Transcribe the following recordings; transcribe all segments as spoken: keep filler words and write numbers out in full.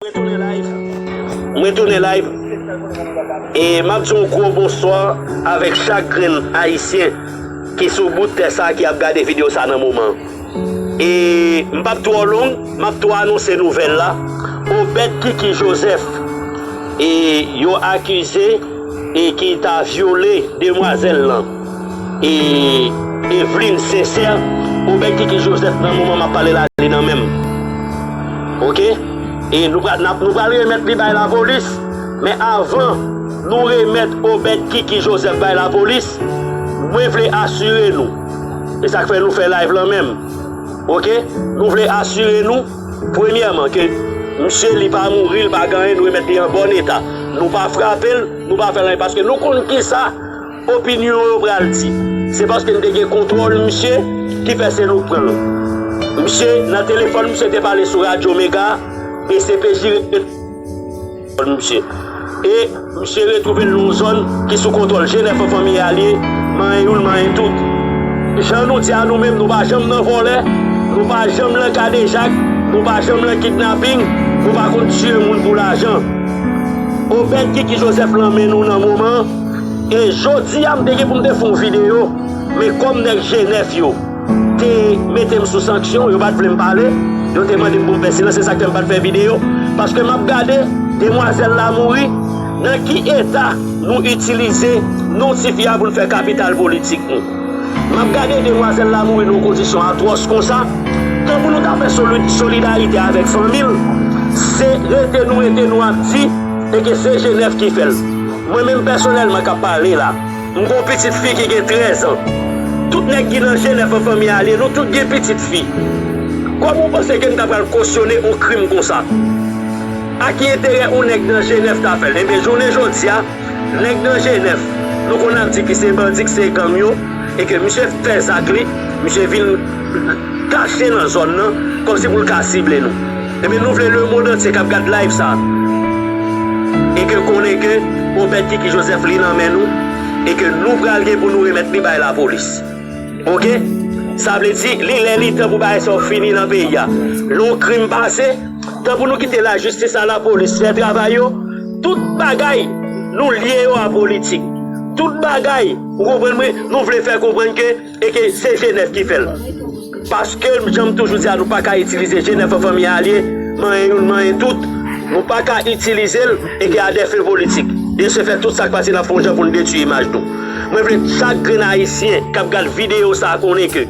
Mwen tounen live. Mwen tounen live. E m ap di yon gwo bonswa avèk chak grenn Ayisyen ki sou bout tè sa ki ap gade videyo sa nan moman. E m p ap twò long, m ap tou anonse nouvèl la. Obed Kiki Joseph, e yo akize e ki ta vyole demwazèl lan. E Eveline Sincère, Obed Kiki Joseph nan moman m ap pale la, li nan men m. Oke? E nou pral, n ap, nou pral remèt li bay lapolis. Men avan nou remèt Obed Kiki Joseph bay lapolis, mwen vle asire nou. E sa k fè nou fè live lan menm. Oke? Nou vle asire nou, premyèman, ke misye li pa mouri, li pa gen anyen, nou remèt li an bòn eta. Nou pa frape l, nou pa fè l anyen, paske nou konn kisa opinyon yo pral di. Se paske n te gen kontwòl misye ki fè se nou k pran l. Misye, nan telefòn, misye te pale sou Radyo Mega, D C P J rete misye. E misye retwouve l nan yon zòn ki sou kontwòl G nèf an fanmi a li ye, manyen youn, manyen tout. Jan nou di a nou menm, nou pa janm nan vòlè, nou pa janm nan kadejak, nou pa janm nan kidnaping, nou pa konn tiye moun pou lajan. Obed Kiki Joseph lan men nou nan moman an. E jodi a, m te gen pou m te fè yon videyo, men kòm nèg G nèf yo te mete m sou sanksyon, yo pa t vle m pale, yo te mande m pou m fè silans, se sa k fè m pa t fè videyo, paske m ap gade demwazèl la mouri, nan ki eta nou itilize non tifi a pou n fè kapital politik nou. M ap gade demwazèl la mouri nan yon kondisyon atwòs konsa, tan pou nou ta fè soli-, solidarite avèk fanmi l, se rete nou, rete nou ap di, e ke se G nèf ki fè l. Mwen menm pèsonèlman k ap pale la, m gon pitit fi ki gen trèz an. Tout nèg ki nan G nèf an fanmi a li ye, nou tout gen pitit fi. Kòman w panse ke n ta pral kosyone yon krim konsa? A ki enterè yon nèg nan G nèf ta fè l? Enben, jounen jodi a, nèg nan G nèf, nou konn ap di ki se bandi, ki se gang yo, e ke misye fè zak li, misye vin kache nan zòn nan, kòmsi pou l ka sible nou. Ebyen, nou vle lemonn antye k ap gad live sa, e ke konnen ke Obed Kiki Joseph li nan men nou, e ke nou pral gen pou nou remèt li bay lapolis. Oke? Sa vle di, li lè li tan pou bagay sa yo fini nan peyi a. Lè yon krim pase, tan pou nou kite lajistis a lapolis fè travay yo, tout bagay nou lye yo a politik. Tout bagay, ou konprann mwen, nou vle fè konprann ke, e ke se G nèf ki fè l. Paske, jan m toujou di a, nou pa ka itilize G nèf an fanmi a li ye, manyen youn, manyen tout. Nou pa ka itilize l e ke a dè fen politik. De se fè, tout sa k pase, n ap fè yon jan pou n detwi imaj nou. Mwen vle chak grenn Ayisyen k ap gad videyo sa a konnen ke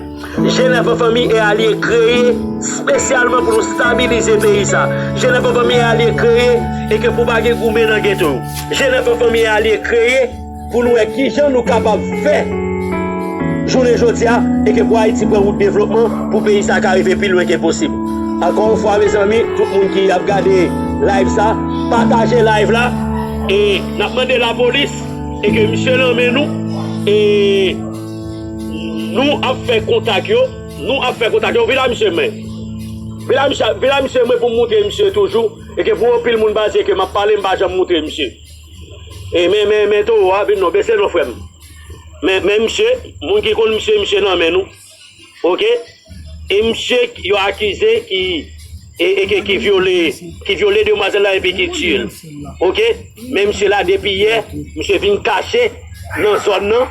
G nèf an fanmi e alye kreye espesyalman pou nou stabilize peyi sa. G nèf an fanmi e alye kreye e ke pou pa gen goumen nan geto yo. G nèf an fanmi e alye kreye pou nou wè kijan nou kapab fè jounen jodi a e ke pou Ayiti pran wout devlopman, pou peyi sa ka rive pi lwen ke posib. Ankò yon fwa, mezanmi, tout moun ki ap gade live sa, pataje live la e n ap mande lapolis e ke misye nan men nou e nou ap fè kontak yo, nou ap fè kontak yo. Vin la misye mwen. Vin la misye, vin la misye mwen pou m montre misye toujou e ke pou anpil moun pa di ke m ap pale, m pa janm montre misye. E men, men, men towo a, vin non, bese non, frè m. Men, men misye, moun ki konn misye, misye nan men nou. Oke? E misye yo akize ki, e, e ke, ki vyole, ki vyole demwazèl la epi ki tiye l. Oke? Men misye la depi yè, misye vin kache nan zòn nan,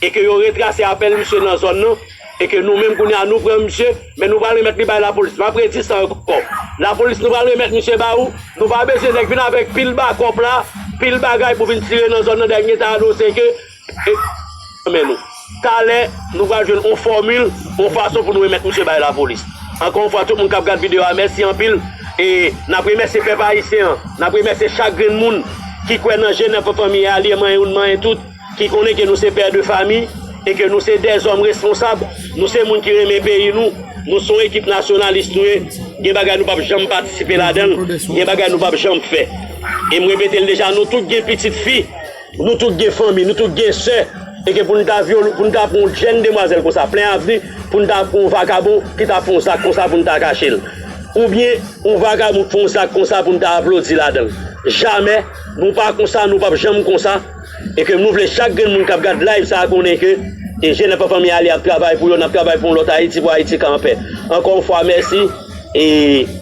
e ke yo retrase apèl misye nan zòn nan, e ke nou menm kounye a nou pran misye, men nou pral remèt li bay lapolis. M ap redi sa ankò. Lapolis, nou pral remèt misye ba ou. Nou pa bezwen nèg vin avèk pil bakòp la, pil bagay pou vin tire nan zòn nan, dènye ta anonse ke, e, men nou. Talè, nou pral jwenn yon fòmil, yon fason pou nou remèt misye bay lapolis. Ankò yon fwa, tout moun k ap gad videyo a, mèsi anpil. E n ap remèsye pèp ayisyen an, n ap remèsye chak grenn moun ki kwè nan G nèf an fanmi a, li manyen youn, manyen tout, ki konnen ke nou se pè de fanmi e ke nou se dèzòm responsab, nou se moun ki renmen peyi nou, nou se yon ekip nasyonalis nou ye, gen bagay nou p ap janm patisipe ladan l, gen bagay nou p ap janm fè. E m repete l deja, nou tout gen pitit fi, nou tout gen fanmi, nou tout gen sè, e ke pou n ta vyole, pou n ta pran yon jèn demwazèl konsa, plen avni, pou n ta pran yon vakabon ki ta fè yon zak konsa pou n ta kache l. Oubyen yon vakabon k fè yon zak konsa pou n ta aplodi ladan l. Jamè, nou pa konsa, nou p ap janm konsa. E ke nou vle chak grenn moun k ap gad live sa a konnen ke e G nèf an fanmi a li ap travay pou yo, n ap travay pou yon lòt Ayiti, pou Ayiti ka anpè. Ankò yon fwa, mèsi. E